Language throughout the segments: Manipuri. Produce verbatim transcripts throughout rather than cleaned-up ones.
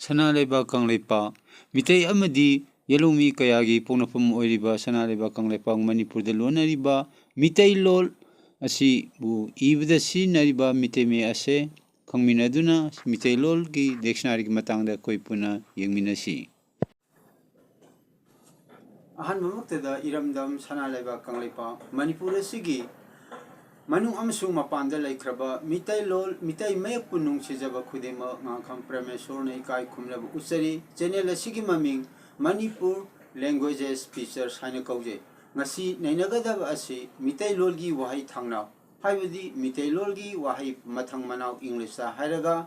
ꯁꯅꯥ ꯂꯩꯕꯥꯛ ꯀꯪꯂꯩꯄꯥꯛ ꯃꯤꯇꯩ ꯑꯃꯗꯤ ꯌꯦꯜꯍꯧꯃꯤ ꯀꯌꯥꯒꯤ ꯄꯣꯛꯅꯐꯝ ꯑꯣꯏꯔꯤꯕ ꯁꯅꯥ ꯂꯩꯕꯥꯛ ꯀꯪꯂꯩꯄꯥꯛ ꯃꯅꯤꯄꯨꯔꯗ ꯂꯣꯟꯅꯔꯤꯕ ꯃꯤꯇꯩꯂꯣꯟ ꯑꯁꯤꯕꯨ ꯏꯕꯗ ꯁꯤꯖꯤꯟꯅꯔꯤꯕ ꯃꯤꯇꯩ ꯃꯌꯦꯛ ꯑꯁꯦ ꯈꯪꯃꯤꯟꯅꯗꯨꯅ ꯃꯤꯇꯩꯂꯣꯟꯒꯤ ꯗꯤꯛꯁꯅꯥꯔꯤꯒꯤ ꯃꯇꯥꯡꯗ ꯑꯩꯈꯣꯏ ꯄꯨꯟꯅ ꯌꯦꯡꯃꯤꯟꯅꯁꯤ꯫ ꯑꯍꯥꯟꯕꯃꯛꯇꯗ ꯏꯔꯝꯗꯝ ꯁꯅꯥ ꯂꯩꯕꯥꯛ ꯀꯪꯂꯩꯄꯥꯛ ꯃꯅꯤꯄꯨꯔ ꯑꯁꯤꯒꯤ ꯃꯅꯨꯡ ꯑꯃꯁꯨꯡ ꯃꯄꯥꯟꯗ ꯂꯩꯈ꯭ꯔꯕ ꯃꯤꯇꯩꯂꯣꯟ, ꯃꯤꯇꯩ ꯃꯌꯦꯛꯄꯨ ꯅꯨꯡꯁꯤꯖꯕ ꯈꯨꯗꯤꯡꯃꯛ ꯉꯥꯡꯈꯝ ꯄ꯭ꯔꯃꯦꯁꯣꯔꯅ ꯏꯀꯥꯏ ꯈꯨꯝꯅꯕ ꯎꯠꯆꯔꯤ꯫ ꯆꯦꯅꯦꯜ ꯑꯁꯤꯒꯤ ꯃꯃꯤꯡ ꯃꯅꯤꯄꯨꯔ ꯂꯦꯡꯒ꯭ꯋꯦꯖꯦꯁ ꯐꯤꯆꯔꯁ ꯍꯥꯏꯅ ꯀꯧꯖꯩ꯫ ꯉꯁꯤ ꯅꯩꯅꯒꯗꯕ ꯑꯁꯤ ꯃꯤꯇꯩꯂꯣꯟꯒꯤ ꯋꯥꯍꯩ ꯊꯥꯡꯅꯥꯎ, ꯍꯥꯏꯕꯗꯤ ꯃꯤꯇꯩꯂꯣꯟꯒꯤ ꯋꯥꯍꯩ ꯃꯊꯪ ꯃꯅꯥꯎ ꯏꯪꯂꯤꯁꯇ ꯍꯥꯏꯔꯒ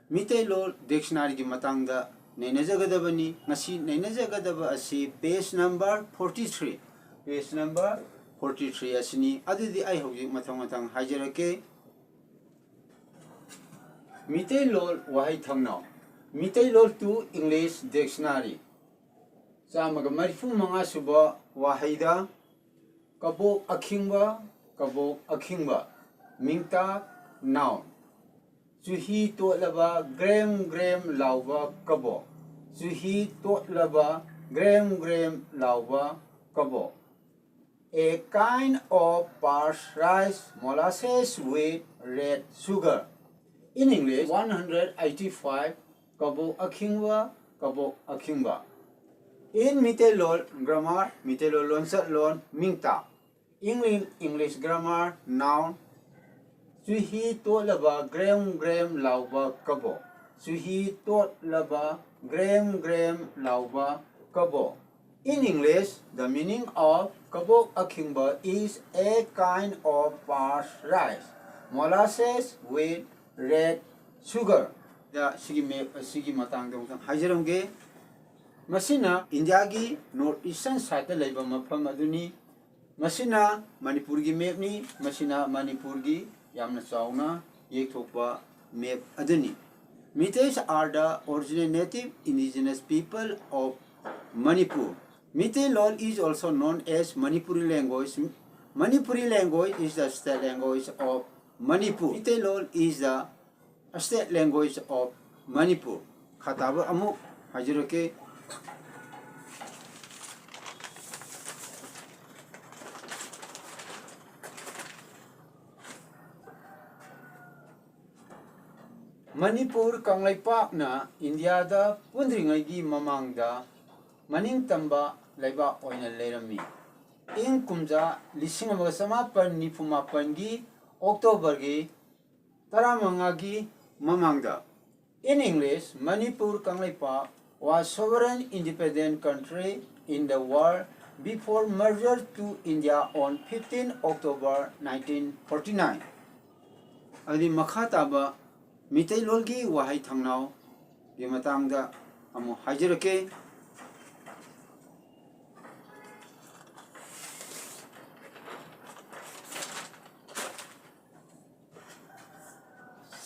ꯃꯤꯇꯩꯂꯣꯟ ꯗꯤꯛꯁꯅꯥꯔꯤꯒꯤ ꯃꯇꯥꯡꯗ ꯅꯩꯅꯖꯒꯗꯕꯅꯤ꯫ ꯉꯁꯤ ꯅꯩꯅꯖꯒꯗꯕ ꯑꯁꯤ page number forty three, page number forty three ꯑꯁꯤꯅꯤ꯫ ꯑꯗꯨꯗꯤ ꯑꯩ ꯍꯧꯖꯤꯛ ꯃꯊꯪ ꯃꯊꯪ ꯍꯥꯏꯖꯔꯛꯀꯦ꯫ ꯃꯤꯇꯩꯂꯣꯟ ꯋꯥꯍꯩ ꯊꯥꯡꯅꯥꯎ, ꯃꯤꯇꯩꯂꯣꯟ to English dictionary, ꯆꯥꯝꯃꯒ ꯃꯔꯤꯐꯨ ꯃꯉꯥ ꯁꯨꯕ ꯋꯥꯍꯩꯗ ꯀꯕꯣꯛ ꯑꯈꯤꯡꯕ, ꯀꯕꯣꯛ ꯑꯈꯤꯡꯕ, ꯃꯤꯡꯇꯥꯛ, noun꯫ ꯆꯨꯍꯤ ꯇꯣꯠꯂꯕ ꯒ꯭ꯔꯦꯝ ꯒ꯭ꯔꯦꯝ ꯂꯥꯎꯕ ꯀꯕꯣꯛ꯫ ꯆꯨꯍꯤ ꯇꯣꯠꯂꯕ ꯒ꯭ꯔꯦꯝ ꯒ꯭ꯔꯦꯝ ꯂꯥꯎꯕ ꯀꯕꯣꯛ꯫ A kind of parched rice molasses with red sugar. In English, one hundred eighty-five, ꯀꯕꯣꯛ ꯑꯈꯤꯡꯕ, ꯀꯕꯣꯛ ꯑꯈꯤꯡꯕ꯫ In Meiteilon grammar, Meiteilon ꯂꯣꯟꯆꯠꯂꯣꯟ ꯃꯤꯡꯇꯥꯛ꯫ English, English grammar, noun. ꯆꯨꯍꯤ ꯇꯣꯠꯂꯕ ꯒ꯭ꯔꯦꯝ ꯒ꯭ꯔꯦꯝ ꯂꯥꯎꯕ ꯀꯕꯣꯛ꯫ ꯆꯨꯍꯤ ꯇꯣꯠꯂꯕ ꯒ꯭ꯔꯦꯝ ꯒ꯭ꯔꯦꯝ ꯂꯥꯎꯕ ꯀꯕꯣꯛ꯫ In English, the meaning of ꯀꯕꯣꯛ ꯑꯈꯤꯡꯕ is a kind of parched rice, molasses with red sugar. ꯗ ꯁꯤꯒꯤ ꯃꯦꯞ ꯑꯁꯤꯒꯤ ꯃꯇꯥꯡꯗ ꯑꯃꯨꯛꯇꯪ ꯍꯥꯏꯖꯔꯝꯒꯦ꯫ ꯃꯁꯤꯅ ꯏꯟꯗꯤꯌꯥꯒꯤ north eastern side ꯂꯩꯕ ꯃꯐꯝ ꯑꯗꯨꯅꯤ꯫ ꯃꯁꯤꯅ ꯃꯅꯤꯄꯨꯔꯒꯤ ꯃꯦꯞꯅꯤ꯫ ꯃꯁꯤꯅ ꯃꯅꯤꯄꯨꯔꯒꯤ ꯌꯥꯝꯅ ꯆꯥꯎꯅ ꯌꯦꯛꯊꯣꯛꯄ ꯃꯦꯞ ꯑꯗꯨꯅꯤ꯫ Meiteis are the original native indigenous people of Manipur. Meitei Lol is also known as Manipuri language. Manipuri language is the state language of Manipur. Meitei Lol is the state language of Manipur. ꯃꯈꯥ ꯇꯥꯕ ꯑꯃꯨꯛ ꯍꯥꯏꯖꯔꯛꯀꯦ꯫ ꯃꯅꯤꯄꯨꯔ ꯀꯪꯂꯩꯄꯥꯛꯅ ꯏꯟꯗꯤꯌꯥꯗ ꯄꯨꯟꯗ꯭ꯔꯤꯉꯩꯒꯤ ꯃꯃꯥꯡꯗ ꯃꯅꯤꯡ ꯇꯝꯕ ꯂꯩꯕꯥꯛ ꯑꯣꯏꯅ ꯂꯩꯔꯝꯃꯤ꯫ ꯏꯪ ꯀꯨꯝꯖꯥ ꯂꯤꯁꯤꯡ ꯑꯃꯒ ꯆꯃꯥꯄꯟ ꯅꯤꯐꯨ ꯃꯥꯄꯟꯒꯤ ꯑꯣꯛꯇꯣꯕꯔꯒꯤ ꯇꯔꯥꯃꯉꯥꯒꯤ ꯃꯃꯥꯡꯗ, in English, Manipur Kangleipak was sovereign independent country in the world before merger to India on fifteen October nineteen forty-nine꯫ ꯑꯗꯨꯗꯤ ꯃꯈꯥ ꯇꯥꯕ ꯃꯤꯇꯩꯂꯣꯟꯒꯤ ꯋꯥꯍꯩ ꯊꯥꯡꯅꯥꯎꯒꯤ ꯃꯇꯥꯡꯗ ꯑꯃꯨꯛ ꯍꯥꯏꯖꯔꯛꯀꯦ꯫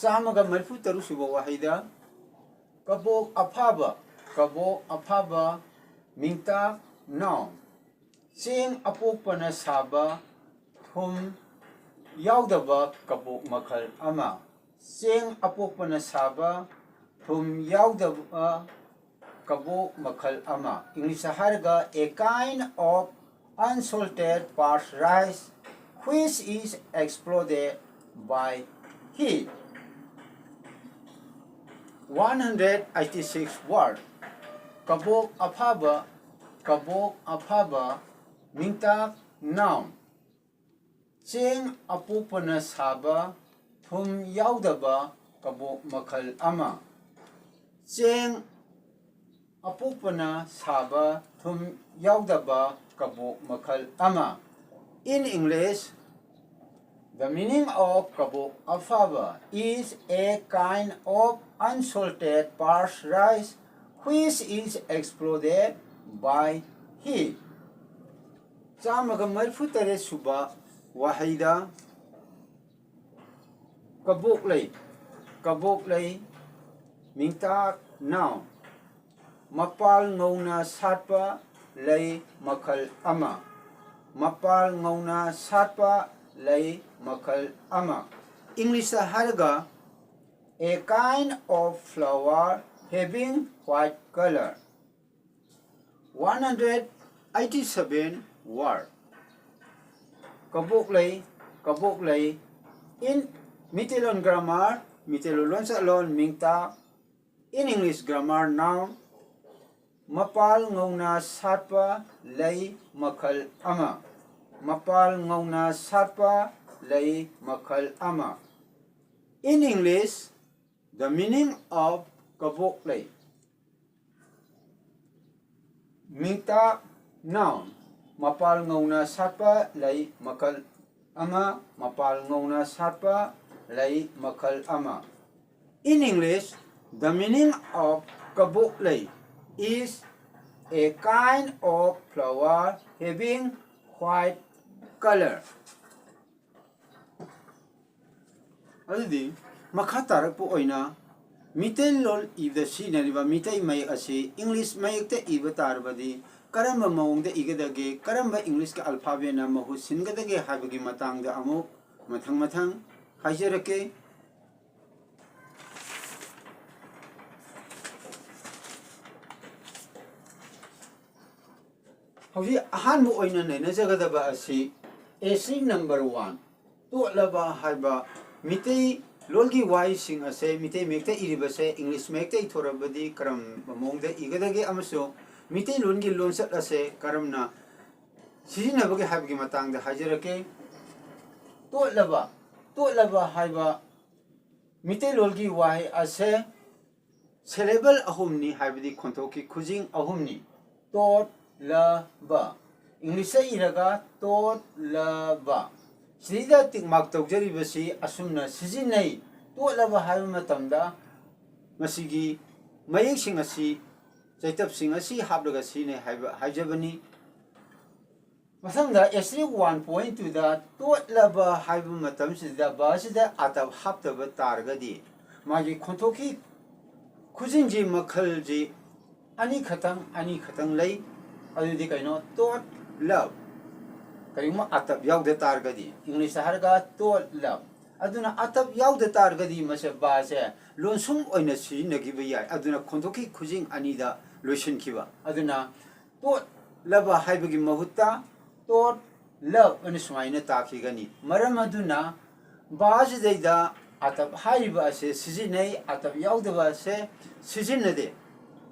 ꯆꯥꯝꯃꯒ ꯃꯔꯤꯐꯨ ꯇꯔꯨꯛ ꯁꯨꯕ ꯋꯥꯍꯩꯗ, ꯀꯕꯣꯛ ꯑꯐꯥꯕ, ꯀꯕꯣꯛ ꯑꯐꯥꯕ, ꯃꯤꯡꯇꯥꯛ, noun, ꯆꯦꯡ ꯑꯄꯣꯛꯄꯅ ꯁꯥꯕ, ꯊꯨꯝ ꯌꯥꯎꯗꯕ ꯀꯕꯣꯛ ꯃꯈꯜ ꯑꯃ꯫ ꯆꯦꯡ ꯑꯄꯣꯛꯄꯅ ꯁꯥꯕ, ꯊꯨꯝ ꯌꯥꯎꯗꯕ ꯀꯕꯣꯛ ꯃꯈꯜ ꯑꯃ꯫ English ꯍꯥꯏꯔꯒ, a kind of unsalted parched rice which is exploded by heat꯫ One hundred eighty-six word꯫ ꯀꯕꯣꯛ ꯑꯐꯥꯕ, ꯀꯕꯣꯛ ꯑꯐꯥꯕ, ꯃꯤꯡꯇꯥꯛ, noun, ꯆꯦꯡ ꯑꯄꯣꯛꯄꯅ ꯁꯥꯕ, ꯊꯨꯝ ꯌꯥꯎꯗꯕ ꯀꯕꯣꯛ ꯃꯈꯜ ꯑꯃ꯫ ꯆꯦꯡ ꯑꯄꯣꯛꯄꯅ ꯁꯥꯕ, ꯊꯨꯝ ꯌꯥꯎꯗꯕ ꯀꯕꯣꯛ ꯃꯈꯜ ꯑꯃ꯫ In English, the meaning of ꯀꯕꯣꯛ ꯑꯐꯥꯕ is a kind of unsalted parched rice which is exploded by heat꯫ ꯆꯥꯝꯃꯒ ꯃꯔꯤꯐꯨ ꯇꯔꯦꯠ ꯁꯨꯕ ꯋꯥꯍꯩꯗ, ꯀꯕꯣꯛꯂꯩ, ꯀꯕꯣꯛꯂꯩ, ꯃꯤꯡꯇꯥꯛ, noun, ꯃꯄꯥꯜ ꯉꯧꯅ ꯁꯥꯠꯄ ꯂꯩ ꯃꯈꯜ ꯑꯃ꯫ ꯃꯄꯥꯜ ꯉꯧꯅ ꯁꯥꯠꯄ ꯂꯩ ꯃꯈꯜ ꯑꯃ꯫ English ꯍꯥꯏꯔꯒ, a kind of flower having white color. One hundred eighty-seven word. Kabok lei, kabok lei. In Meiteilon grammar, Meiteilon lonsa lon mingta. In English grammar, noun. Mapal ngauna satpa lei makhal ama. Mapal ngauna satpa lei makhal ama. In English, the meaning of kabok lei. Mingta, noun. Mapal ngauna satpa lei makhal ama, mapal ngauna satpa lei makhal ama. In English, the meaning of kabok lei is a kind of flower having white color. ꯑꯗꯨꯗꯤ ꯃꯈꯥ ꯇꯥꯔꯛꯄ ꯑꯣꯏꯅ ꯃꯤꯇꯩꯂꯣꯟ ꯏꯕꯗ ꯁꯤꯖꯤꯟꯅꯔꯤꯕ ꯃꯤꯇꯩ ꯃꯌꯦꯛ ꯑꯁꯤ ꯏꯪꯂꯤꯁ ꯃꯌꯦꯛꯇ ꯏꯕ ꯇꯥꯔꯕꯗꯤ ꯀꯔꯝꯕ ꯃꯑꯣꯡꯗ ꯏꯒꯗꯒꯦ, ꯀꯔꯝꯕ ꯏꯪꯂꯤꯁꯀꯤ ꯑꯜꯐꯥꯕꯦꯠꯅ ꯃꯍꯨꯠ ꯁꯤꯟꯒꯗꯒꯦ ꯍꯥꯏꯕꯒꯤ ꯃꯇꯥꯡꯗ ꯑꯃꯨꯛ ꯃꯊꯪ ꯃꯊꯪ ꯍꯥꯏꯖꯔꯛꯀꯦ꯫ ꯍꯧꯖꯤꯛ ꯑꯍꯥꯟꯕ ꯑꯣꯏꯅ ꯅꯩꯅꯖꯒꯗꯕ ꯑꯁꯤ essay number one, ꯇꯣꯠꯂꯕ ꯍꯥꯏꯕ ꯃꯤꯇꯩ ꯂꯣꯜꯒꯤ ꯋꯥꯍꯩꯁꯤꯡ ꯑꯁꯦ ꯃꯤꯇꯩ ꯃꯌꯦꯛꯇ ꯏꯔꯤꯕꯁꯦ ꯏꯪꯂꯤꯁ ꯃꯌꯦꯛꯇ ꯏꯊꯣꯔꯕꯗꯤ ꯀꯔꯝꯕ ꯃꯑꯣꯡꯗ ꯏꯒꯗꯒꯦ ꯑꯃꯁꯨꯡ ꯃꯤꯇꯩꯂꯣꯟꯒꯤ ꯂꯣꯟꯆꯠ ꯑꯁꯦ ꯀꯔꯝꯅ ꯁꯤꯖꯤꯟꯅꯕꯒꯦ ꯍꯥꯏꯕꯒꯤ ꯃꯇꯥꯡꯗ ꯍꯥꯏꯖꯔꯛꯀꯦ꯫ ꯇꯣꯠꯂꯕ, ꯇꯣꯠꯂꯕ ꯍꯥꯏꯕ ꯃꯤꯇꯩꯂꯣꯟꯒꯤ ꯋꯥꯍꯩ ꯑꯁꯦ syllable ꯑꯍꯨꯝꯅꯤ, ꯍꯥꯏꯕꯗꯤ ꯈꯣꯟꯊꯣꯛꯀꯤ ꯈꯨꯖꯤꯡ ꯑꯍꯨꯝꯅꯤ꯫ ꯇꯣꯠ, ꯂ, ꯕ꯫ ꯏꯪꯂꯤꯁꯇ ꯏꯔꯒ ꯇꯣꯠ, ꯂ, ꯕ꯫ ꯁꯤꯗꯩꯗ ꯇꯤꯛ ꯃꯥꯔꯛ ꯇꯧꯖꯔꯤꯕꯁꯤ ꯑꯁꯨꯝꯅ ꯁꯤꯖꯤꯟꯅꯩ꯫ ꯇꯣꯠꯂꯕ ꯍꯥꯏꯕ ꯃꯇꯝꯗ ꯃꯁꯤꯒꯤ ꯃꯌꯦꯛꯁꯤꯡ ꯑꯁꯤ, ꯆꯩꯇꯞꯁꯤꯡ ꯑꯁꯤ ꯍꯥꯞꯂꯒ ꯁꯤꯖꯤꯟꯅꯩ ꯍꯥꯏꯕ ꯍꯥꯏꯖꯕꯅꯤ꯫ ꯃꯊꯪꯗ essay one point two ꯗ ꯇꯣꯠꯂꯕ ꯍꯥꯏꯕ ꯃꯇꯝꯁꯤꯗ ꯕ ꯑꯁꯤꯗ ꯑꯥꯇꯞ ꯍꯥꯞꯇꯕ ꯇꯥꯔꯒꯗꯤ ꯃꯥꯒꯤ ꯈꯣꯟꯊꯣꯛꯀꯤ ꯈꯨꯖꯤꯡꯁꯤ ꯃꯈꯜꯁꯤ ꯑꯅꯤꯈꯛꯇꯪ, ꯑꯅꯤꯈꯛꯇꯪ ꯂꯩ꯫ ꯑꯗꯨꯗꯤ ꯀꯩꯅꯣ? ꯇꯣꯠ, ꯂꯕ꯫ ꯀꯔꯤꯒꯨꯝꯕ ꯑꯥꯇꯞ ꯌꯥꯎꯗ ꯇꯥꯔꯒꯗꯤ ꯏꯪꯂꯤꯁꯇ ꯍꯥꯏꯔꯒ ꯇꯣꯠ, ꯂꯕ꯫ ꯑꯗꯨꯅ ꯑꯇꯞ ꯌꯥꯎꯗ ꯇꯥꯔꯒꯗꯤ ꯃꯁꯦ ꯕꯥꯁꯦ ꯂꯣꯟꯁꯨꯝ ꯑꯣꯏꯅ ꯁꯤꯖꯤꯟꯅꯈꯤꯕ ꯌꯥꯏ꯫ ꯑꯗꯨꯅ ꯈꯣꯟꯊꯣꯛꯀꯤ ꯈꯨꯖꯤꯡ ꯑꯅꯤꯗ ꯂꯣꯏꯁꯤꯟꯈꯤꯕ꯫ ꯑꯗꯨꯅ ꯇꯣꯠꯂꯕ ꯍꯥꯏꯕꯒꯤ ꯃꯍꯨꯠꯇ ꯇꯣꯠ ꯂꯕ ꯑꯅ ꯁꯨꯃꯥꯏꯅ ꯇꯥꯈꯤꯒꯅꯤ꯫ ꯃꯔꯝ ꯑꯗꯨꯅ ꯕꯥꯁꯤꯗꯩꯗ ꯑꯇꯞ ꯍꯥꯏꯔꯤꯕ ꯑꯁꯦ ꯁꯤꯖꯤꯟꯅꯩ, ꯑꯇꯞ ꯌꯥꯎꯗꯕ ꯑꯁꯦ ꯁꯤꯖꯤꯟꯅꯗꯦ꯫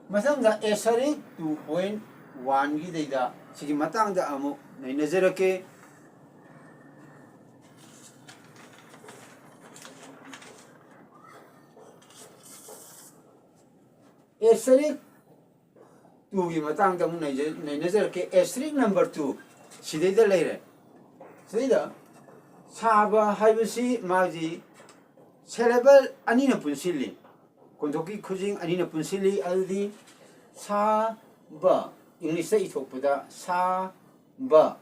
ꯃꯊꯪꯗ ꯑꯦꯁꯔꯤꯛ ꯇꯨ ꯄꯣꯏꯟ ꯋꯥꯟꯒꯤꯗꯩꯗ ꯁꯤꯒꯤ ꯃꯇꯥꯡꯗ ꯑꯃꯨꯛ ꯅꯩꯅꯖꯔꯛꯀꯦ꯫ ꯑꯦꯁꯔꯤꯛ ꯇꯨꯒꯤ ꯃꯇꯥꯡꯗ ꯑꯃꯨꯛ ꯅꯩꯖ-, ꯅꯩꯅꯖꯔꯛꯀꯦ꯫ ꯑꯦꯁꯔꯤꯛ ꯅꯝꯕꯔ ꯇꯨ ꯁꯤꯗꯩꯗ ꯂꯩꯔꯦ꯫ ꯁꯤꯗꯩꯗ ꯁꯥꯕ ꯍꯥꯏꯕꯁꯤ ꯃꯥꯒꯤ ꯁꯦꯂꯦꯕꯜ ꯑꯅꯤꯅ ꯄꯨꯟꯁꯤꯜꯂꯤ, ꯈꯣꯟꯊꯣꯛꯀꯤ ꯈꯨꯖꯤꯡ ꯑꯅꯤꯅ ꯄꯨꯟꯁꯤꯜꯂꯤ꯫ ꯑꯗꯨꯗꯤ ꯁꯥ ꯕ, ꯏꯪꯂꯤꯁꯇ ꯏꯊꯣꯛꯄꯗ ꯁꯥ ꯕ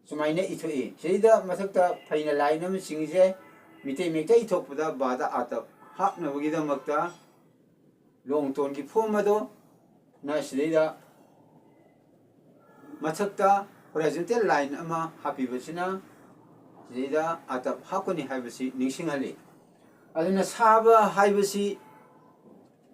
ꯁꯨꯃꯥꯏꯅ ꯏꯊꯣꯛꯏ꯫ ꯁꯤꯗꯩꯗ ꯃꯊꯛꯇ ꯐꯩꯅ ꯂꯥꯏꯟ ꯑꯃ ꯆꯤꯡꯉꯤꯁꯦ ꯃꯤꯇꯩ ꯃꯌꯦꯛꯇ ꯏꯊꯣꯛꯄꯗ ꯕꯥꯗ ꯑꯥꯇꯞ ꯍꯥꯞꯅꯕꯒꯤꯗꯃꯛꯇ ꯂꯣꯡ ꯇꯣꯟꯒꯤ ꯐꯣꯝ ꯑꯗꯣ ꯅ ꯁꯤꯗꯩꯗ ꯃꯊꯛꯇ ꯍꯣꯔꯥꯏꯖꯣꯟꯇꯦꯜ ꯂꯥꯏꯟ ꯑꯃ ꯍꯥꯞꯄꯤꯕꯁꯤꯅ ꯁꯤꯗꯩꯗ ꯑꯥꯇꯞ ꯍꯥꯞꯀꯅꯤ ꯍꯥꯏꯕꯁꯤ ꯅꯤꯡꯁꯤꯡꯍꯜꯂꯤ꯫ ꯑꯗꯨꯅ ꯁꯥꯕ ꯍꯥꯏꯕꯁꯤ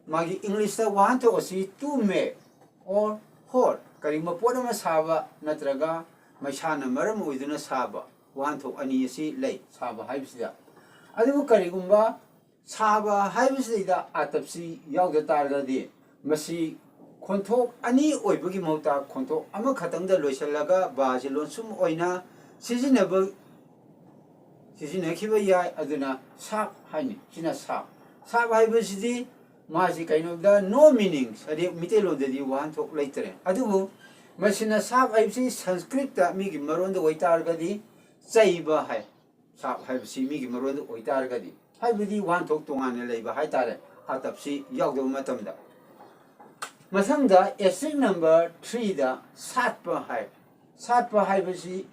ꯃꯥꯒꯤ ꯏꯪꯂꯤꯁꯇ ꯋꯥꯍꯟꯊꯣꯛ ꯑꯁꯤ to make or hot, ꯀꯔꯤꯒꯨꯝꯕ ꯄꯣꯠ ꯑꯃ ꯁꯥꯕ ꯅꯠꯇ꯭ꯔꯒ ꯃꯩꯁꯥꯅ ꯃꯔꯝ ꯑꯣꯏꯗꯨꯅ ꯁꯥꯕ, ꯋꯥꯍꯟꯊꯣꯛ ꯑꯅꯤ ꯑꯁꯤ ꯂꯩ ꯁꯥꯕ ꯍꯥꯏꯕꯁꯤꯗ꯫ ꯑꯗꯨꯕꯨ ꯀꯔꯤꯒꯨꯝꯕ ꯁꯥꯕ ꯍꯥꯏꯕꯁꯤꯗꯩꯗ ꯑꯥꯇꯞꯁꯤ ꯌꯥꯎꯗ ꯇꯥꯔꯒꯗꯤ ꯃꯁꯤ ꯈꯣꯟꯊꯣꯛ ꯑꯅꯤ ꯑꯣꯏꯕꯒꯤ ꯃꯍꯨꯠꯇ ꯈꯣꯟꯊꯣꯛ ꯑꯃꯈꯛꯇꯪꯗ ꯂꯣꯏꯁꯤꯜꯂꯒ ꯕꯥꯁꯤ ꯂꯣꯟꯁꯨꯝ ꯑꯣꯏꯅ ꯁꯤꯖꯤꯟꯅꯕ, ꯁꯤꯖꯤꯟꯅꯈꯤꯕ ꯌꯥꯏ꯫ ꯑꯗꯨꯅ ꯁꯥꯞ ꯍꯥꯏꯅꯤ꯫ ꯁꯤꯅ ꯁꯥꯞ꯫ ꯁꯥꯞ ꯍꯥꯏꯕꯁꯤꯗꯤ ꯃꯥꯁꯤ ꯀꯩꯅꯣꯗ no meaning, ꯍꯥꯏꯗꯤ ꯃꯤꯇꯩꯂꯣꯟꯗꯗꯤ ꯋꯥꯍꯟꯊꯣꯛ ꯂꯩꯇ꯭ꯔꯦ꯫ ꯑꯗꯨꯕꯨ ꯃꯁꯤꯅ ꯁꯥꯞ ꯍꯥꯏꯕꯁꯤ ꯁꯪꯁꯀ꯭ꯔꯤꯠꯇ ꯃꯤꯒꯤ ꯃꯔꯣꯟꯗ ꯑꯣꯏꯇꯥꯔꯒꯗꯤ ꯆꯩꯕ ꯍꯥꯏ꯫ ꯁꯥꯞ ꯍꯥꯏꯕꯁꯤ ꯃꯤꯒꯤ ꯃꯔꯣꯟꯗ ꯑꯣꯏꯇꯥꯔꯒꯗꯤ, ꯍꯥꯏꯕꯗꯤ ꯋꯥꯍꯟꯊꯣꯛ ꯇꯣꯉꯥꯟꯅ ꯂꯩꯕ ꯍꯥꯏꯇꯥꯔꯦ, ꯑꯥꯇꯞꯁꯤ ꯌꯥꯎꯗꯕ ꯃꯇꯝꯗ꯫ ꯃꯊꯪꯗ ꯑꯦꯁꯔꯤꯛ ꯅꯝꯕꯔ ꯊ꯭ꯔꯤꯗ ꯁꯥꯠꯄ ꯍꯥꯏ꯫ ꯁꯥꯠꯄ ꯍꯥꯏꯕꯁꯤ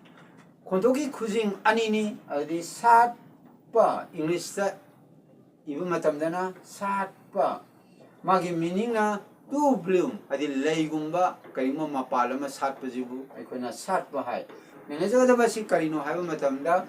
ꯈꯣꯟꯊꯣꯛꯀꯤ ꯈꯨꯖꯤꯡ ꯑꯅꯤꯅꯤ꯫ ꯑꯗꯨꯗꯤ ꯁꯥꯠꯄ, ꯏꯪꯂꯤꯁꯇ ꯏꯕ ꯃꯇꯝꯗꯅ ꯁꯥꯠꯄ, ꯃꯥꯒꯤ ꯃꯤꯅꯤꯡꯅ to bloom, ꯍꯥꯏꯗꯤ ꯂꯩꯒꯨꯝꯕ ꯀꯔꯤꯒꯨꯝꯕ ꯃꯄꯥꯜ ꯑꯃ ꯁꯥꯠꯄꯁꯤꯕꯨ ꯑꯩꯈꯣꯏꯅ ꯁꯥꯠꯄ ꯍꯥꯏ꯫ ꯅꯩꯅꯖꯒꯗꯕ ꯑꯁꯤ ꯀꯔꯤꯅꯣ ꯍꯥꯏꯕ ꯃꯇꯝꯗ,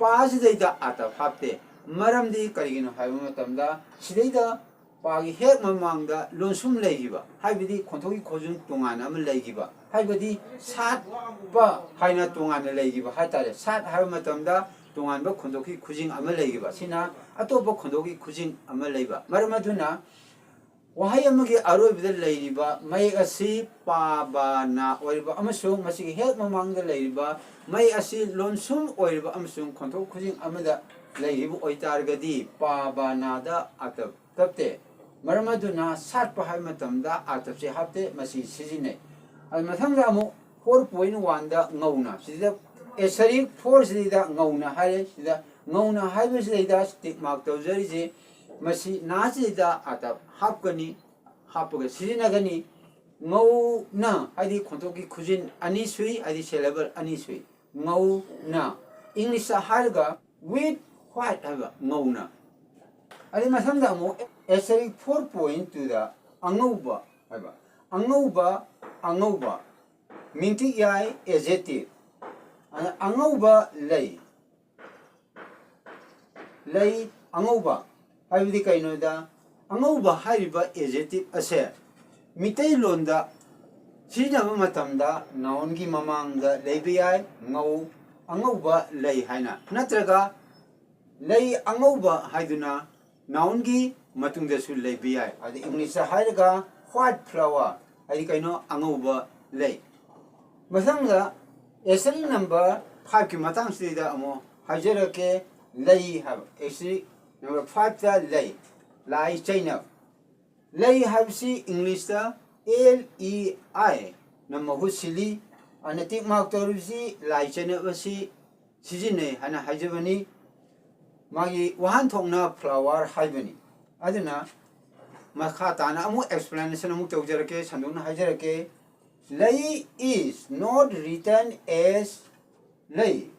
ꯄꯥꯁꯤꯗꯩꯗ ꯑꯥꯇꯞ ꯍꯥꯞꯇꯦ꯫ ꯃꯔꯝꯗꯤ ꯀꯔꯤꯒꯤꯅꯣ ꯍꯥꯏꯕ ꯃꯇꯝꯗ, ꯁꯤꯗꯩꯗ ꯄꯥꯒꯤ ꯍꯦꯛ ꯃꯃꯥꯡꯗ ꯂꯣꯟꯁꯨꯝ ꯂꯩꯈꯤꯕ, ꯍꯥꯏꯕꯗꯤ ꯈꯣꯟꯊꯣꯛꯀꯤ ꯈꯨꯖꯤꯟ ꯇꯣꯉꯥꯟꯅ ꯑꯃ ꯂꯩꯈꯤꯕ, ꯍꯥꯏꯕꯗꯤ ꯁꯥꯠꯄ ꯍꯥꯏꯅ ꯇꯣꯉꯥꯟꯅ ꯂꯩꯈꯤꯕ ꯍꯥꯏꯇꯥꯔꯦ꯫ ꯁꯥꯠ ꯍꯥꯏꯕ ꯃꯇꯝꯗ ꯇꯣꯉꯥꯟꯕ ꯈꯣꯟꯊꯣꯛꯀꯤ ꯈꯨꯖꯤꯡ ꯑꯃ ꯂꯩꯈꯤꯕ, ꯁꯤꯅ ꯑꯇꯣꯞꯄ ꯈꯣꯟꯊꯣꯛꯀꯤ ꯈꯨꯖꯤꯡ ꯑꯃ ꯂꯩꯕ꯫ ꯃꯔꯝ ꯑꯗꯨꯅ ꯋꯥꯍꯩ ꯑꯃꯒꯤ ꯑꯔꯣꯏꯕꯗ ꯂꯩꯔꯤꯕ ꯃꯌꯦꯛ ꯑꯁꯤ ꯄꯥ, ꯕꯥ, ꯅꯥ ꯑꯣꯏꯔꯤꯕ ꯑꯃꯁꯨꯡ ꯃꯁꯤꯒꯤ ꯍꯦꯛ ꯃꯃꯥꯡꯗ ꯂꯩꯔꯤꯕ ꯃꯌꯦꯛ ꯑꯁꯤ ꯂꯣꯟꯁꯨꯝ ꯑꯣꯏꯔꯤꯕ ꯑꯃꯁꯨꯡ ꯈꯣꯟꯊꯣꯛ ꯈꯨꯖꯤꯡ ꯑꯃꯗ ꯂꯩꯔꯤꯕ ꯑꯣꯏꯇꯥꯔꯒꯗꯤ, ꯄꯥ, ꯕꯥ, ꯅꯥꯗ ꯑꯥꯇꯞ ꯇꯞꯇꯦ꯫ ꯃꯔꯝ ꯑꯗꯨꯅ ꯁꯥꯠꯄ ꯍꯥꯏꯕ ꯃꯇꯝꯗ ꯑꯥꯇꯞꯁꯦ ꯍꯥꯞꯇꯦ, ꯃꯁꯤ ꯁꯤꯖꯤꯟꯅꯩ꯫ ꯑꯗꯨ ꯃꯊꯪꯗ ꯑꯃꯨꯛ four point one ꯗ ꯉꯧꯅ, ꯁꯤꯗ asterisk four ꯁꯤꯗ ꯉꯧꯅ ꯍꯥꯏꯔꯦ꯫ ꯁꯤꯗ ꯉꯧꯅ ꯍꯥꯏꯕꯁꯤꯗꯩꯗ tick mark ꯇꯧꯖꯔꯤꯁꯦ, ꯃꯁꯤ ꯅꯥꯁꯤꯗꯩꯗ ꯑꯥꯇꯞ ꯍꯥꯞꯀꯅꯤ, ꯍꯥꯞꯄꯒ ꯁꯤꯖꯤꯟꯅꯒꯅꯤ꯫ ꯉꯧꯅ ꯍꯥꯏꯗꯤ ꯈꯣꯟꯊꯣꯛꯀꯤ ꯈꯨꯖꯤꯟ ꯑꯅꯤ ꯁꯨꯏ, ꯍꯥꯏꯗꯤ syllable ꯑꯅꯤ ꯁꯨꯏ꯫ ꯉꯧꯅ, English ꯇ ꯍꯥꯏꯔꯒ with white ꯍꯥꯏꯕ, ꯉꯧꯅ꯫ ꯑꯗꯩ ꯃꯊꯪꯗ ꯑꯃꯨꯛ asterisk four point two ꯗ ꯑꯉꯧꯕ ꯍꯥꯏꯕ, ꯑꯉꯧꯕ, ꯑꯉꯧꯕ, ꯃꯤꯡꯇꯤꯛ ꯌꯥꯏ, adjective꯫ ꯑꯗ ꯑꯉꯧꯕ ꯂꯩ, ꯂꯩ ꯑꯉꯧꯕ ꯍꯥꯏꯕꯗꯤ ꯀꯩꯅꯣꯗ, ꯑꯉꯧꯕ ꯍꯥꯏꯔꯤꯕ adjective ꯑꯁꯦ ꯃꯤꯇꯩꯂꯣꯟꯗ ꯁꯤꯖꯤꯟꯅꯕ ꯃꯇꯝꯗ noun ꯒꯤ ꯃꯃꯥꯡꯗ ꯂꯩꯕ ꯌꯥꯏ, ꯉꯧ, ꯑꯉꯧꯕ ꯂꯩ ꯍꯥꯏꯅ, ꯅꯠꯇ꯭ꯔꯒ ꯂꯩ ꯑꯉꯧꯕ ꯍꯥꯏꯗꯨꯅ noun ꯒꯤ ꯃꯇꯨꯡꯗꯁꯨ ꯂꯩꯕ ꯌꯥꯏ꯫ ꯑꯗ English ꯇ ꯍꯥꯏꯔꯒ white flower ꯍꯥꯏꯗꯤ ꯀꯩꯅꯣ, ꯑꯉꯧꯕ ꯂꯩ꯫ ꯃꯊꯪꯗ asterisk number five ꯀꯤ ꯃꯇꯥꯡꯁꯤꯗ ꯑꯃꯨꯛ ꯍꯥꯏꯖꯔꯛꯀꯦ꯫ ꯂꯩ ꯍꯥꯏꯕ, asterisk number five ꯇ ꯂꯩ, ꯂꯥꯏ ꯆꯩꯅꯕ꯫ ꯂꯩ ꯍꯥꯏꯕꯁꯤ English ꯇ L E I ꯅ ꯃꯍꯨꯠ ꯁꯤꯜꯂꯤ꯫ ꯑꯗꯨꯅ tick mark ꯇꯧꯔꯤꯕꯁꯤ ꯂꯥꯏ ꯆꯩꯅꯕ ꯑꯁꯤ ꯁꯤꯖꯤꯟꯅꯩ ꯍꯥꯏꯅ ꯍꯥꯏꯖꯕꯅꯤ꯫ ꯃꯥꯒꯤ ꯋꯥꯍꯟꯊꯣꯛꯅ flower ꯍꯥꯏꯕꯅꯤ꯫ ꯑꯗꯨꯅ ꯃꯈꯥ ꯇꯥꯅ ꯑꯃꯨꯛ explanation ꯑꯃꯨꯛ ꯇꯧꯖꯔꯛꯀꯦ, ꯁꯟꯗꯣꯛꯅ ꯍꯥꯏꯖꯔꯛꯀꯦ꯫ ꯂꯩ is not written as ꯂꯩ,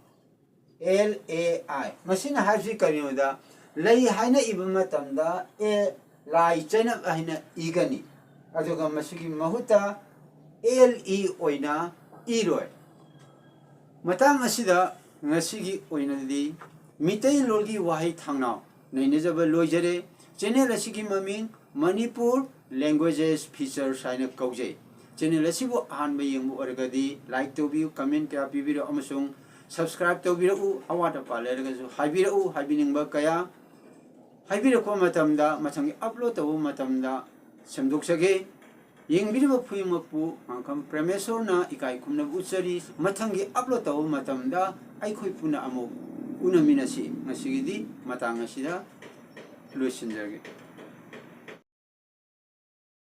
L A I꯫ ꯃꯁꯤꯅ ꯍꯥꯏꯕꯁꯤ ꯀꯔꯤꯅꯣꯗ, ꯂꯩ ꯍꯥꯏꯅ ꯏꯕ ꯃꯇꯝꯗ ꯑꯦ, ꯂꯥꯏ ꯆꯩꯅꯕ ꯍꯥꯏꯅ ꯏꯒꯅꯤ, ꯑꯗꯨꯒ ꯃꯁꯤꯒꯤ ꯃꯍꯨꯠꯇ L E ꯑꯣꯏꯅ ꯏꯔꯣꯏ꯫ ꯃꯇꯥꯡ ꯑꯁꯤꯗ ꯉꯁꯤꯒꯤ ꯑꯣꯏꯅꯗꯤ ꯃꯤꯇꯩꯂꯣꯟꯒꯤ ꯋꯥꯍꯩ ꯊꯥꯡꯅꯥꯎ ꯅꯩꯅꯖꯕ ꯂꯣꯏꯖꯔꯦ꯫ ꯆꯦꯅꯦꯜ ꯑꯁꯤꯒꯤ ꯃꯃꯤꯡ ꯃꯅꯤꯄꯨꯔ ꯂꯦꯡꯒ꯭ꯋꯦꯖꯦꯁ ꯐꯤꯆꯔꯁ ꯍꯥꯏꯅ ꯀꯧꯖꯩ꯫ ꯆꯦꯅꯦꯜ ꯑꯁꯤꯕꯨ ꯑꯍꯥꯟꯕ ꯌꯦꯡꯕ ꯑꯣꯏꯔꯒꯗꯤ ꯂꯥꯏꯛ ꯇꯧꯕꯤꯌꯨ, ꯀꯃꯦꯟ ꯀꯌꯥ ꯄꯤꯕꯤꯔꯛꯎ ꯑꯃꯁꯨꯡ ꯁꯕꯁꯀ꯭ꯔꯥꯏꯕ ꯇꯧꯕꯤꯔꯛꯎ꯫ ꯑꯋꯥꯠ ꯑꯄꯥ ꯂꯩꯔꯒꯁꯨ ꯍꯥꯏꯕꯤꯔꯛꯎ, ꯍꯥꯏꯕꯤꯅꯤꯡꯕ ꯀꯌꯥ ꯍꯥꯏꯕꯤꯔꯛꯄ ꯃꯇꯝꯗ ꯃꯊꯪꯒꯤ ꯑꯞꯂꯣꯗ ꯇꯧꯕ ꯃꯇꯝꯗ ꯁꯦꯝꯗꯣꯛꯆꯒꯦ꯫ ꯌꯦꯡꯕꯤꯔꯤꯕ ꯈꯨꯗꯤꯡꯃꯛꯄꯨ ꯉꯥꯡꯈꯝ ꯄ꯭ꯔꯦꯃꯦꯁꯣꯔꯅ ꯏꯀꯥꯏ ꯈꯨꯝꯅꯕ ꯎꯠꯆꯔꯤ꯫ ꯃꯊꯪꯒꯤ ꯑꯞꯂꯣꯗ ꯇꯧꯕ ꯃꯇꯝꯗ ꯑꯩꯈꯣꯏ ꯄꯨꯟꯅ ꯑꯃꯨꯛ ꯎꯅꯃꯤꯟꯅꯁꯤ꯫ ꯉꯁꯤꯒꯤꯗꯤ ꯃꯇꯥꯡ ꯑꯁꯤꯗ ꯂꯣꯏꯁꯤꯟꯖꯔꯒꯦ꯫